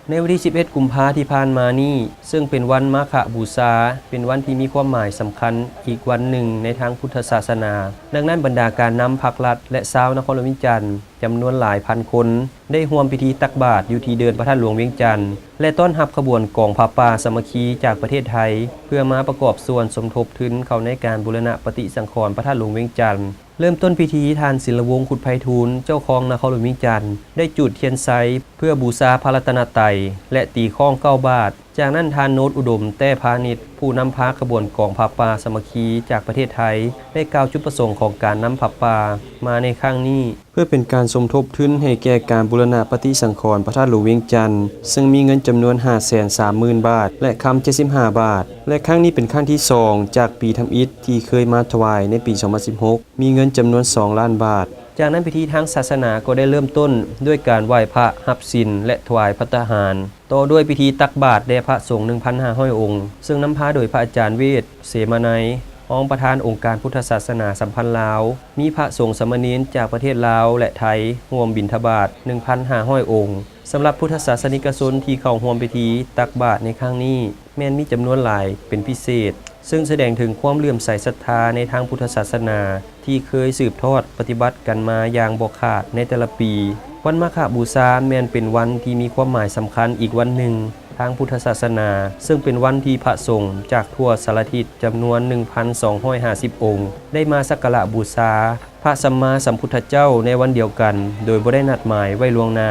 ໃນວັນທີສິບເອັດ ກຸມພາທີ່ຜ່ານມານີ້ ເຊິ່ງເປັນວັນມາຄະບູຊາ ເປັນວັນທີ່ມີຄວາມໝາຍສຳຄັນອີກວັນໜຶ່ງໃນທາງພຸດທະສາສະໜາ. ດັ່ງນັ້ນ ບັນດາການນຳພັກລັດ ແລະ ຊາວນະຄອນຫຼວງວຽງຈັນ ຈຳນວນຫຼາຍພັນຄົນ ໄດ້ຮ່ວມພິທີຕັກບາດຢູ່ທີ່ເດີ່ນພະທາດຫຼວງວຽງຈັນ ແລະ ຕ້ອນຮັບຂະບວນກອງຜ້າປ່າສາມັກຄີຈາກປະເທດໄທ ເພື່ອມາປະກອບສ່ວນສົມທົບທຶນເຂົ້າໃນການບູລະນະປະຕິສັງຂອນພະທາດຫຼວງວຽງຈັນ. ເລີ່ມຕົ້ນພິທີ ທ່ານ ສິນລະວົງ ຄຸດໄພທູນ ເຈົ້າຄອງນະຄອນຫຼວງວຽງຈັນ ໄດ້ຈູດທຽນໄຊ ເພື່ອບູຊາພະລັດຕະນະໄຕ ແລະ ຕີຄ້ອງເກົ້າບາດ. ຈາກນັ້ນ ທ່ານ ໂນດ ອຸດົມ ແຕ້ພານິດ ຜູ້ນຳພາຂະບວນກອງຜ້າປ່າສາມັກຄີຈາກປະເທດໄທ ໄດ້ກ່າວຈຸດປະສົງຂອງການນຳຜ້າປ່າມາໃນຄັ້ງນີ້ ເພື່ອເປັນການສົມທົບທຶນໃຫ້ແກ່ການບູລະນະປະຕິສັງຂອນພະທາດຫຼວງວຽງຈັນ ເຊິ່ງມີເງິນຈຳນວນຫ້າແສນສາມໝື່ນບາດ ແລະ ຄຳເຈັດສິບຫ້າບາດ ແລະ ຄັ້ງນີ້ເປັນຄັ້ງທີສອງຈາກປີທຳອິດທີ່ເຄີຍມາຖວາຍໃນປີສອງພັນສິບຫົກ ມີເງິນຈຳນວນສອງລ້ານບາດ. ຈາກນັ້ນ ພິທີທາງສາສະໜາກໍໄດ້ເລີ່ມຕົ້ນດ້ວຍການໄຫວ້ພະ ຮັບສິນ ແລະ ຖວາຍພັດຕາຫານ, ຕໍ່ດ້ວຍພິທີຕັກບາດແດ່ພະສົງ ໜຶ່ງພັນຫ້າຮ້ອຍອົງ ເຊິ່ງນຳພາໂດຍພະອາຈານ ເວດ ເສມະໄນ ຮອງປະທານອົງການພຸດທະສາສະໜາສຳພັນລາວ, ມີພະສົງສາມະເນນຈາກປະເທດລາວ ແລະ ໄທ ຮ່ວມບິນທະບາດ ໜຶ່ງພັນຫ້າຮ້ອຍອົງ. ສຳລັບພຸດທະສາສະນິກະຊົນທີ່ເຂົ້າຮ່ວມພິທີຕັກບາດໃນຄັ້ງນີ້ ແມ່ນມີຈຳນວນຫຼາຍເປັນພິເສດ, ເຊິ່ງສະແດງເຖິງຄວາມເຫຼື້ອມໃສສັດທາໃນທາງພຸດທະສາສະໜາ ທີ່ເຄີຍສືບທອດປະຕິບັດກັນມາຢ່າງບໍ່ຂາດໃນແຕ່ລະປີ. ວັນມາຄະບູຊາແມ່ນເປັນວັນທີ່ມີຄວາມໝາຍສຳຄັນອີກວັນໜຶ່ງທາງພຸດທະສາສະໜາ, ເຊິ່ງເປັນວັນທີ່ພະສົງຈາກທົ່ວສາລະທິດຈຳນວນ ໜຶ່ງພັນສອງຮ້ອຍຫ້າສິບອົງ ໄດ້ມາສັກກາລະບູຊາພະສຳມາສຳພຸດທະເຈົ້າໃນວັນດຽວກັນ ໂດຍບໍ່ໄດ້ນັດໝາຍໄວ້ລ່ວງໜ້າ.